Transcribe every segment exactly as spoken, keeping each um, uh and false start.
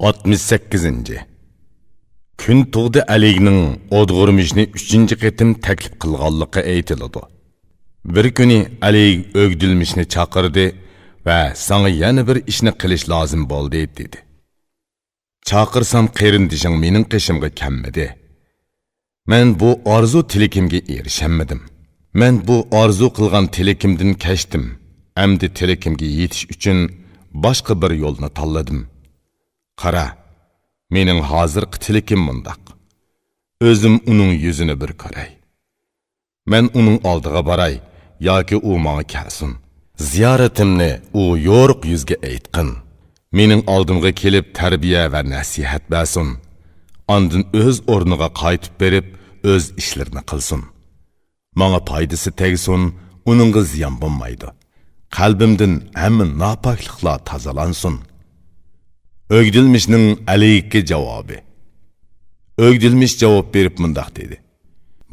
ئاتمىش سەككىزىنچى. كۈن تۇغدى ئەلىگنىڭ ئودغۇرمىشنى ئۈچىنچى قېتىم تەكلىپ قىلغانلىقى ئېيتىلىدۇ. بىر كۈنى ئەلىگ ئۆگدۈلمىشنى چاقىردى ۋە ساڭا يەنە بىر ئىشنى قىلىش لازىم بولدى، دېدى. چاقىرسام قېرىندىشىڭ مېنىڭ قېشىمغا كەلمىدى. مەن بۇ ئارزۇ تىلىكىمگە ئېرىشەلمىدىم. مەن بۇ ئارزۇ قىلغان تىلىكىمدىن كەچتىم. ئەمدى تىلىكىمگە يېتىش ئۈچۈن باشقا بىر يولنى تاللىدىم. قارا، مېنىڭ ھازىرقى تىلىكىم مۇنداق. ئۆزۈم ئۇنىڭ يۈزىنى بىر كۆرەي. مەن ئۇنىڭ ئالدىغا باراي ياكى ئۇ ماڭا كەلسۇن. زىيارىتىمنى ئۇ يورۇق يۈزگە ئېيتقىن. مېنىڭ ئالدىمغا كېلىپ تەربىيە ۋە نەسىھەت بەرسۇن. ئاندىن ئۆز ئورنىغا قايتىپ بېرىپ، ئۆز ئىشلىرىنى قىلسۇن. ماڭا پايدىسى تەگسۇن، ئۇنىڭغا زىيان بولمايدۇ. قەلبىمدىن ھەممە ناپاكلىقلار تازىلانسۇن. ئۆگدۈلمىشنىڭ ئەلىگكە جاۋابى. ئۆگدۈلمىش جاۋاب بېرىپ مۇنداق دېدى: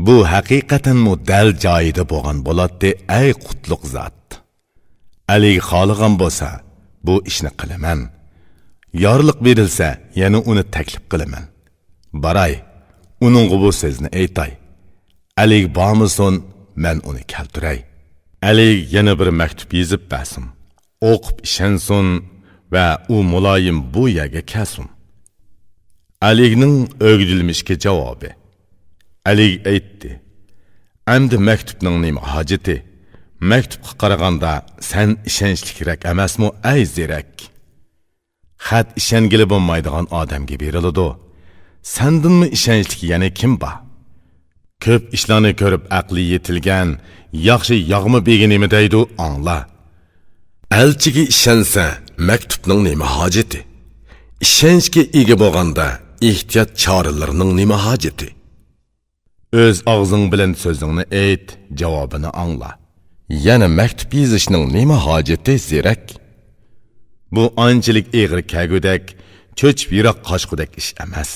بۇ ھەقىقەتەنمۇ دەل جايىدا بولغان بولاتتى، ئەي قۇتلۇق زات! ئەلىگ خالىغان بولسا، بۇ ئىشنى قىلىمەن. يارلىق بېرىلسە، يەنە ئۇنى تەكلىپ قىلىمەن. باراي، ئۇنىڭغا بۇ سۆزنى ئېيتاي. ئەلىگ بارمىسۇن، مەن ئۇنى كەلتۈرەي. ئەلىگ يەنە بىر مەكتۇپ يېزىپ بەرسۇن. ئوقۇپ ئىشەنسۇن ۋە ئۇ مۇلايىم بۇ يەرگە كەلسۇن. ئەلىگنىڭ ئۆگدۈلمىشكە جاۋابى. ئەلىگ ئېيتتى: ئەمدى مەكتۇپنىڭ نېمە ھاجىتى؟ مەكتۇپقا قارىغاندا سەن ئىشەنچلىكرەك ئەمەسمۇ، ئەي زېرەك؟ خەت ئىشەنگىلى بولمايدىغان ئادەمگە بېرىلىدۇ. سەندىنمۇ ئىشەنچلىك يەنە كىم بار؟ كۆپ ئىشلارنى كۆرۈپ ئەقلى يېتىلگەن ياخشى ياغما بېگى نېمە دەيدۇ، ئاڭلا. ئەلچىگە ئىشەنسە، مەكتۇپنىڭ نېمە ھاجىتى؟ ئىشەنچكە ئىگە بولغاندا، ئېھتىيات چارىلىرىنىڭ نېمە ھاجىتى؟ ئۆز ئاغزىڭ بىلەن سۆزۈڭنى ئېيت، جاۋابىنى ئاڭلا. يەنە مەكتۇپ يېزىشنىڭ نېمە ھاجىتى، زېرەك؟ بۇ ئانچىلىك ئېغىر كەلگۈدەك، چۆچۈپ يىراق قاچقۇدەك ئىش ئەمەس.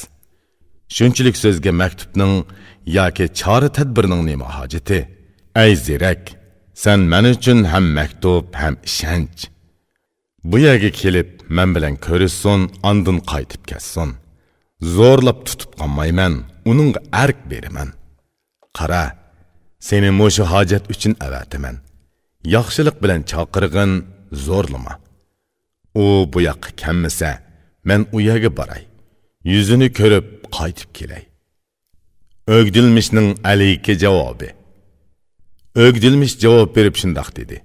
شۇنچىلىك سۆزگە مەكتۇپنىڭ ياكى چارە-تەدبىرنىڭ نېمە ھاجىتى؟ ئەي زېرەك، سەن مەن ئۈچۈن ھەم مەكتۇپ، ھەم ئىشەنچ. بۇ يەرگە كېلىپ، مەن بىلەن كۆرۈشسۇن، ئاندىن قايتىپ كەتسۇن. زورلاپ تۇتۇپ قالمايمەن، ئۇنىڭغا ئەرك بېرىمەن. قارا، سېنى مۇشۇ ھاجەت ئۈچۈن ئەۋەتىمەن. ياخشىلىق بىلەن چاقىرغىن، زورلىما. ئۇ بۇ ياققا كەلمىسە، مەن ئۇ يەرگە باراي. يۈزىنى كۆرۈپ، قايتىپ كېلەي. ئۆگدۈلمىشنىڭ ئەلىگكە جاۋابى. ئۆگدۈلمىش جاۋاب بېرىپ شۇنداق دېدى: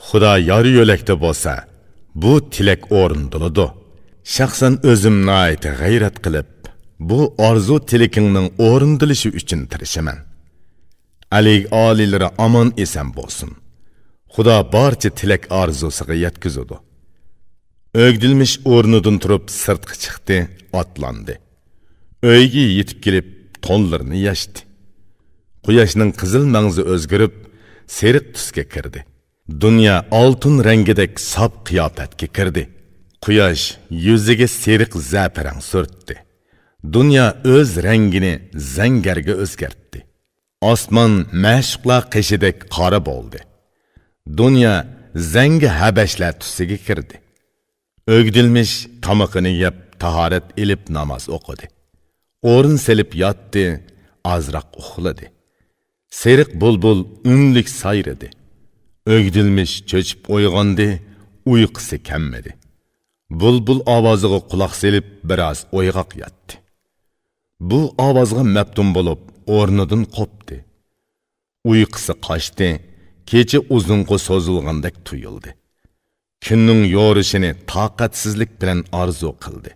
خۇدا يار يۆلەكتە بولسا، بۇ تىلەك ئورۇندىلىدۇ. شەخسەن ئۆزۈم ناھايىتى غەيرەت قىلىپ، بۇ ئارزۇ تىلىكىڭنىڭ ئورۇندىلىشى ئۈچۈن تىرىشىمەن. ئەلىگ ئالىيلىرى ئامان ئېسەن بولسۇن. خۇدا بارچە تىلەك ئارزۇسىغا يەتكۈزىدۇ. ئۆگدۈلمىش ئورنىدىن تۇرۇپ سىرتقا چىقتى، ئاتلاندى. ئۆيگە يېتىپ كېلىپ، تونلىرىنى يەشتى. قۇياشنىڭ قىزىل مەڭزى ئۆزگىرىپ، سېرىق تۈسكە كىردى. دۇنيا ئالتۇن رەڭگىدەك ساپ قىياپەتكە كىردى. قۇياش يۈزىگە سېرىق زەپىرەڭ سۈرتتى. دۇنيا ئۆز رەڭگىنى زەڭگەرگە ئۆزگەرتتى. ئاسمان مەشۇقلار قېشىدەك قارا بولدى. دۇنيا زەڭگى ھەبەشلەر تۈسىگە كىردى. ئۆگدۈلمىش تامىقىنى يەپ، تاھارەت ئېلىپ ناماز ئوقۇدى. ئورۇن سېلىپ ياتتى، ئازراق ئۇخلىدى. سېرىق بۇلبۇل ئۈنلۈك سايرىدى. ئۆگدۈلمىش چۆچۈپ ئويغاندى، ئۇيقۇسى كەلمىدى. بۇلبۇل ئاۋازىغا قۇلاق سېلىپ، بىراز ئويغاق ياتتى. بۇ ئاۋازغا مەپتۇن بولۇپ، ئورنىدىن قوپتى. ئۇيقۇسى قاچتى، كېچە ئۇزۇنغا سوزۇلغاندەك تۇيۇلدى. كۈننىڭ يورۇشىنى تاقەتسىزلىك بىلەن ئارزۇ قىلدى.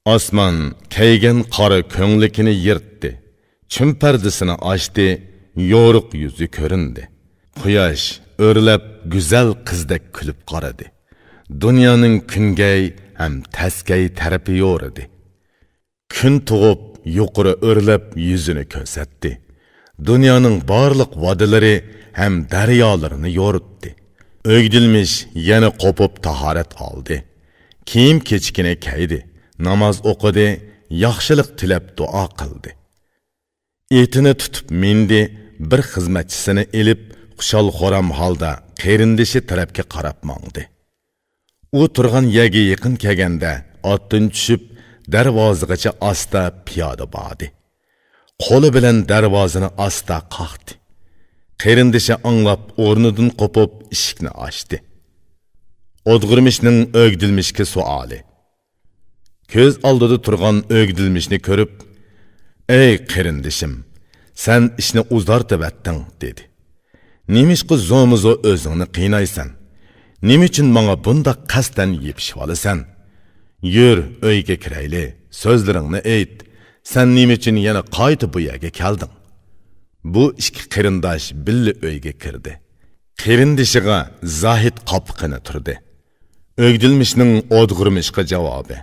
ئاسمان كەيگەن قارا كۆڭلىكىنى يىرتتى. چۈم پەردىسىنى ئاچتى، يورۇق يۈزى كۆرۈندى. قۇياش ئۆرلەپ، گۈزەل قىزدەك كۈلۈپ قارىدى. دۇنيانىڭ كۈنگەي ھەم تەسكەي تەرىپى يورۇدى. كۈن تۇغۇپ، يۇقىرى ئۆرلەپ يۈزىنى كۆرسەتتى. دۇنيانىڭ بارلىق ۋادىلىرى ھەم دەريالىرىنى يورۇتتى. ئۆگدۈلمىش يەنە قوپۇپ تاھارەت ئالدى. كىيىم-كېچىكىنى كەيدى، ناماز ئوقۇدى، ياخشىلىق تىلەپ دۇئا قىلدى. ئېتىنى تۇتۇپ مىندى، بىر خىزمەتچىسىنى ئېلىپ، خۇشال-خۇرام ھالدا قېرىندىشى تەرەپكە قاراپ ماڭدى. ئۇ تۇرغان يەرگە يېقىن كەلگەندە، ئاتتىن چۈشۈپ، دەرۋازىغىچە ئاستا پىيادە باردى. قولى بىلەن دەرۋازىنى ئاستا قاقتى. قېرىندىشى ئاڭلاپ ئورنىدىن قوپۇپ ئىشىكنى ئاچتى. ئودغۇرمىشنىڭ ئۆگدىلمىشكە سوئالى. كۆز ئالدىدا تۇرغان ئۆگدىلمىشنى كۆرۈپ، «ئەي قېرىندىشىم، سەن ئىشنى ئۇزارتىۋەتتىڭ» دېدى. «نېمىشقا زومىزو ئۆزۈڭنى قىينايسەن؟ نېمە ئۈچۈن ماڭا بۇنداق قەستەن يېپىشىۋالىسەن؟ يۈر، ئۆيگە كىرەيلى، سۆزلىرىڭنى ئېيت. سەن نېمە ئۈچۈن يەنە قايتا بۇ يەرگە كەلدىڭ؟» بۇ ئىككى قېرىنداش بىللە ئۆيگە كىردى. قېرىندىشىغا زاھىت قاپىقىنى تۈردى. ئۆگدىلمىشنىڭ ئودغۇرمىشقا جاۋابى.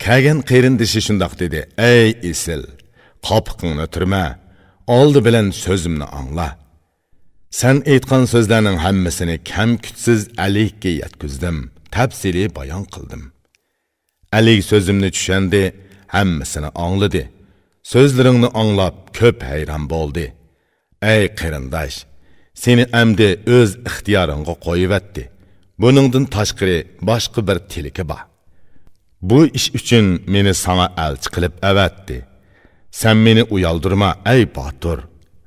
كەلگەن قېرىندىشى شۇنداق دېدى: «ئەي ئېسىل، قاپىقىڭنى تۈرمە، ئالدى بىلەن سۆزۈمنى ئاڭلا. سەن ئېيتقان سۆزلەرنىڭ ھەممىسىنى كەم-كۈتسىز ئەلىگە يەتكۈزدۈم، تەپسىلىي بايان قىلدىم. ئەلىگ سۆزۈمنى چۈشەندى، ھەممىسىنى ئاڭلىدى. سۆزلىرىڭنى ئاڭلاپ، كۆپ ھەيران بولدى. ئەي قېرىنداش، سېنى ئەمدى ئۆز ئىختىيارىڭغا قويۇۋەتتى. بۇنىڭدىن تاشقىرى باشقا بىر تىلىكى بار. بۇ ئىش ئۈچۈن مېنى ساڭا ئەلچى قىلىپ ئەۋەتتى. سەن مېنى ئۇيالدۇرما، ئەي باتۇر.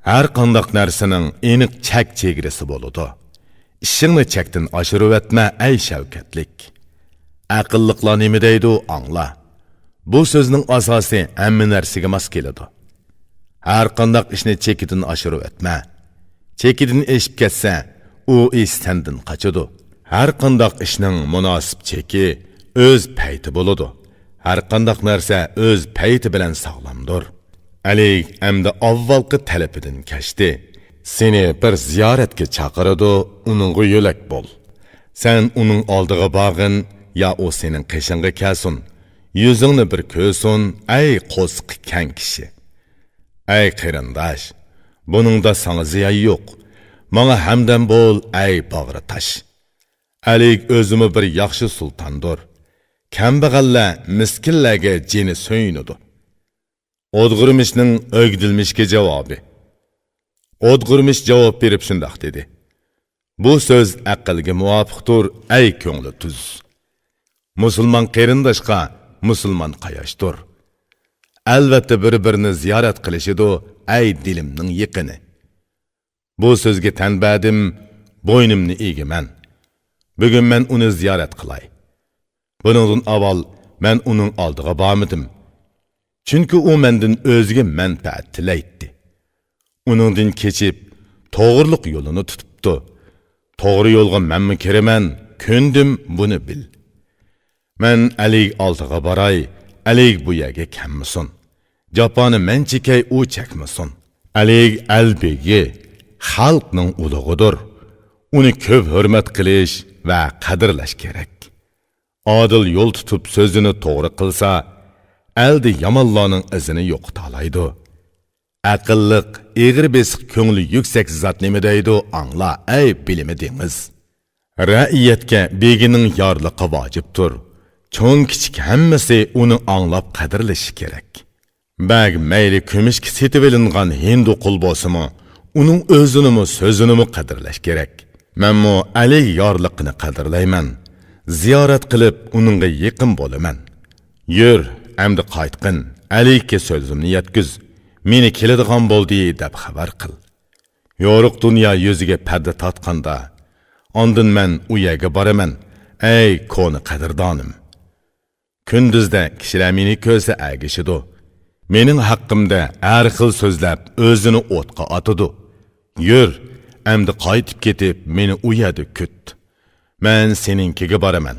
ھەر قانداق نەرسىنىڭ ئېنىق چەك-چېگرىسى بولىدۇ. ئىشىڭنى چەكتىن ئاشۇرۇۋەتمە، ئەي شەۋكەتلىك. ئەقىللىقلار نېمە دەيدۇ، ئاڭلا. بۇ سۆزنىڭ ئاساسى ھەممە نەرسىگە ماس كېلىدۇ. ھەر قانداق ئىشنى چېكىدىن ئاشۇرۇۋەتمە. چېكىدىن ئېشىپ كەتسە، ئۇ ئىش سەندىن قاچىدۇ. ھەر قانداق ئىشنىڭ مۇناسىپ چېكى ئۆز پەيتى بولىدۇ. ھەر قانداق نەرسە ئۆز پەيتى بىلەن ساغلامدۇر.» ئەلىگ ئەمدى ئاۋۋالقى تەلىپىدىن كەچتى. «سېنى بىر زىيارەتكە چاقىرىدۇ، ئۇنىڭغا يۆلەك بول. سەن ئۇنىڭ ئالدىغا بارغىن، يا ئۇ سېنىڭ قېشىڭغا كەلسۇن. يۈزۈڭنى بىر كۆرسۇن، ئەي قورسىقى كەڭ كىشى. ئەي قېرىنداش، بۇنىڭدا ساڭا زىيان يوق. ماڭا ھەمدەم بول، ئەي باغرى تاش. ئەلىگ ئۆزىمۇ بىر ياخشى سۇلتاندۇر. كەمبەغەللەر، مىسكىنلەرگە جېنى سۆيۈنىدۇ.» ئودغۇرمىشنىڭ ئۆگدىلمىشكە جاۋابى. ئودغۇرمىش جاۋاب بېرىپ شۇنداق دېدى: «بۇ سۆز ئەقىلگە مۇۋاپىقتۇر، ئەي كۆڭلى تۈز. مۇسۇلمان قېرىنداشقا مۇسۇلمان قاياشتۇر. ئەلۋەتتە بىر-بىرىنى زىيارەت قىلىشىدۇ، ئەي دىلىمنىڭ يېقىنى. بۇ سۆزگە تەن بەردىم، بوينۇمنى ئېگىمەن. بۈگۈن مەن ئۇنى زىيارەت قىلاي. بۇنىڭدىن ئاۋۋال مەن ئۇنىڭ ئالدىغا بارمىدىم. چۈنكى ئۇ مەندىن ئۆزىگە مەنپەئەت تىلەيتتى. ئۇنىڭدىن كېچىپ، توغرىلىق يولىنى تۇتۇپتۇ. توغرا يولغا مەنمۇ كىرىمەن، كۆندۈم، بۇنى بىل. مەن ئەلىگ ئالدىغا باراي، ئەلىگ بۇ يەرگە كەلمىسۇن. جاپانى مەن چېكەي، ئۇ چەكمىسۇن. ئەلىگ ئەل بېگى، خەلقنىڭ ئۇلۇغىدۇر. ئۇنى كۆپ ھۆرمەت قىلىش ۋە قەدىرلەش كېرەك. ئادىل يول تۇتۇپ سۆزىنى توغرا قىلسا، ئەلدە يامانلارنىڭ ئىزىنى يوقىتالايدۇ. ئەقىللىق، ئېغىر بېسىق كۆڭلى يۈكسەك زات نېمە دەيدۇ، ئاڭلا، ئەي بىلىمى دېڭىز. رەئىيەتكە بېگىنىڭ يارلىقى ۋاجىپتۇر. چوڭ-كىچىك ھەممىسى ئۇنى ئاڭلاپ قەدىرلىشى كېرەك. بەگ مەيلى كۈمۈشكە سېتىۋېلىنغان ھىندۇ قۇل بولسىمۇ، ئۇنىڭ ئۆزىنىمۇ، سۆزىنىمۇ قەدىرلەش كېرەك. مەنمۇ ئەلىگ يارلىقىنى قەدىرلەيمەن. زىيارەت قىلىپ، ئۇنىڭغا يېقىن بولىمەن. يۈر، ئەمدى قايتقىن، ئەلىگكە سۆزۈمنى يەتكۈز، مېنى كېلىدىغان بولدى دەپ خەۋەر قىل. يورۇق دۇنيا يۈزىگە پەردە تارتقاندا، ئاندىن مەن ئۇ يەرگە بارىمەن، ئەي كونا قەدىردانىم. كۈندۈزدە كىشىلەر مېنى كۆرسە ئەگىشىدۇ. مېنىڭ ھەققىمدە ھەر خىل سۆزلەپ، ئۆزىنى ئوتقا ئاتىدۇ. يۈر، ئەمدى قايتىپ كېتىپ، مېنى ئۇ يەردە كۈت. مەن سېنىڭكىگە بارىمەن.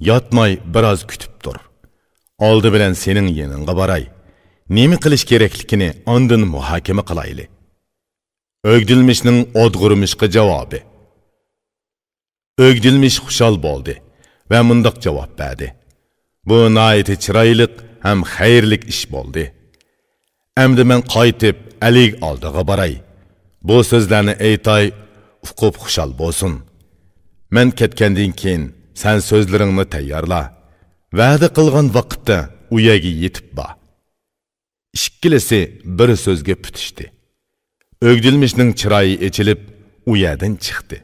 ياتماي بىراز كۈتۈپ تۇر. ئالدى بىلەن سېنىڭ يېنىڭغا باراي. نېمە قىلىش كېرەكلىكىنى ئاندىن مۇھاكىمە قىلايلى. ئۆگدىلمىشنىڭ ئودغۇرمىشقا جاۋابى. ئۆگدىلمىش خۇشال بولدى ۋە مۇنداق جاۋاب بەردى: بۇ ناھايىتى چىرايلىق ھەم خەيرلىك ئىش بولدى. ئەمدى مەن قايتىپ ئەلىگ ئالدىغا باراي. بۇ سۆزلەرنى ئېيتاي، ئۇقۇپ خۇشال بولسۇن. مەن كەتكەندىن كېيىن سەن سۆزلىرىڭنى تەييارلا. ۋەدە قىلغان ۋاقىتتا ئۇ يەرگە يېتىپ بار. ئىككىلىسى بىر سۆزگە پۈتۈشتى. ئۆگدىلمىشنىڭ چىرايى ئېچىلىپ، ئۇ يەردىن چىقتى.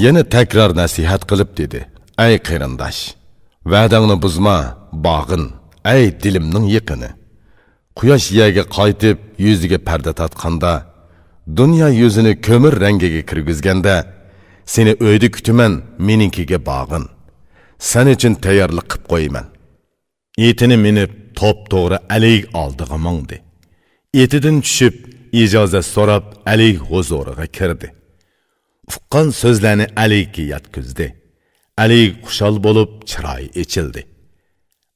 يەنە تەكرار نەسىھەت قىلىپ دېدى: ئەي قېرىنداش، ۋەدەڭنى بۇزما، باغىن، ئەي دىلىمنىڭ يېقىنى. قۇياش يەرگە قايتىپ، يۈزىگە پەردە تارتقاندا، دۇنيا يۈزىنى كۆمۈر رەڭگىگە كىرگۈزگەندە، سېنى ئۆيدە كۈتىمەن، مېنىڭكىگە باغىن. سەن ئۈچۈن تەييارلىق قىپ قويىمەن. ئېتىنى مىنىپ، توپتوغرا ئەلىگ ئالدىغا ماڭدى. ئېتىدىن چۈشۈپ، ئىجازەت سوراپ، ئەلىگ ھۇزۇرىغا كىردى. ئۇققان سۆزلەرنى ئەلىگكە يەتكۈزدى. ئەلىگ خۇشال بولۇپ، چىرايى ئېچىلدى.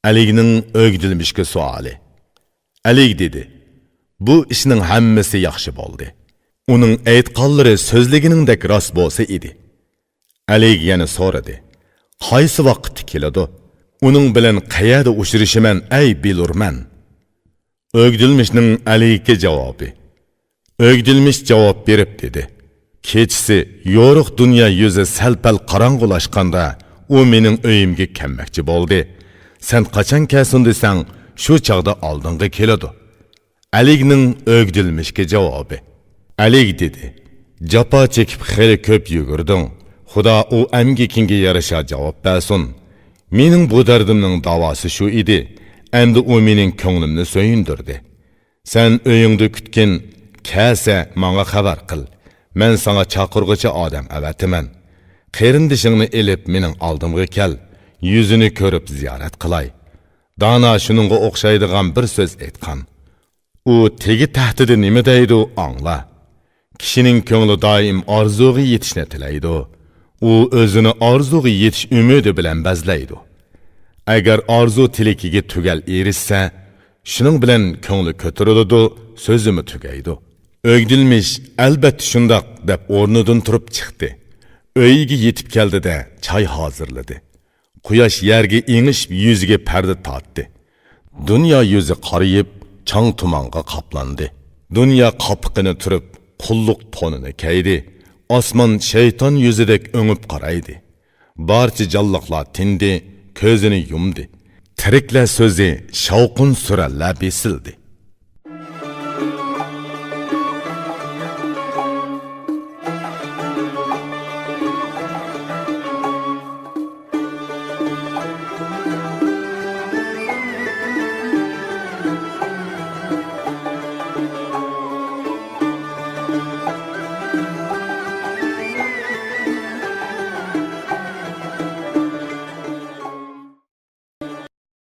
ئەلىگنىڭ ئۆگدۈلمۈشكە سوئالى. ئەلىگ دېدى: «بۇ ئىشنىڭ ھەممىسى ياخشى بولدى. ئۇنىڭ ئېيتقانلىرى سۆزلىگىنىڭدەك راست بولسا ئىدى.» ئەلىگ يەنە سورىدى: «قايسى ۋاقىتتا كېلىدۇ؟ ئۇنىڭ بىلەن قەيەردە ئۇچرىشىمەن، ئەي بىلۇرمەن؟» ئۆگدۈلمۈشنىڭ ئەلىگكە جاۋابى. ئۆگدۈلمۈش جاۋاب بېرىپ دېدى: «كېچىسى يورۇق دۇنيا يۈزى سەل-پەل قاراڭغۇلاشقاندا، ئۇ مېنىڭ ئۆيۈمگە كەلمەكچى بولدى. سەن قاچان كەلسۇن دېسەڭ، شۇ چاغدا ئالدىڭغا كېلىدۇ.» ئەلىگنىڭ ئۆگدۈلمۈشكە جاۋابى. ئەلىگ دېدى: «جاپا چېكىپ خېلى كۆپ يۈگۈردۈڭ. خۇدا ئۇ ئەمگىكىڭگە يارىشا جاۋاب بەرسۇن. مېنىڭ بۇ دەردىمنىڭ داۋاسى شۇ ئىدى. ئەمدى ئۇ مېنىڭ كۆڭلۈمنى سۆيۈندۈردى. سەن ئۆيۈڭدە كۈتكىن، كەلسە ماڭا خەۋەر قىل. مەن ساڭا چاقىرغۇچى ئادەم ئەۋەتىمەن. قېرىندىشىڭنى ئېلىپ مېنىڭ ئالدىمغا كەل، يۈزىنى كۆرۈپ زىيارەت قىلاي.» دانا شۇنىڭغا ئوخشايدىغان بىر سۆز ئېيتقان. ئۇ تېگى تەختىدە نېمە دەيدۇ، ئاڭلا. كىشىنىڭ كۆڭلى دائىم ئارزۇغا يېتىشنى تىلەيدۇ. ئۇ ئۆزىنى ئارزۇغا يېتىش ئۈمىدى بىلەن بەزلەيدۇ. ئەگەر ئارزۇ تىلىكىگە تۈگەل ئېرىشسە، شۇنىڭ بىلەن كۆڭلى كۆتۈرۈلىدۇ، سۆزىمۇ تۈگەيدۇ. ئۆگدۈلمىش، «ئەلبەتتە شۇنداق» دەپ ئورنىدىن تۇرۇپ چىقتى. ئۆيىگە يېتىپ كەلدى-دە، چاي ھازىرلىدى. قۇياش يەرگە ئېڭىشىپ، يۈزىگە پەردە تارتتى. دۇنيا يۈزى قارىيىپ، چاڭ تۇمانغا قاپلاندى. دۇنيا قاپىقىنى تۈرۈپ، قۇللۇق تونىنى كەيدى. ئاسمان شەيتان يۈزىدەك ئۆڭۈپ قارايدى. بارچە جانلىقلار تىندى، كۆزىنى يۇمدى. تىرىكلەر سۆزى شاۋقۇن سۈرەنلەر بېسىلدى.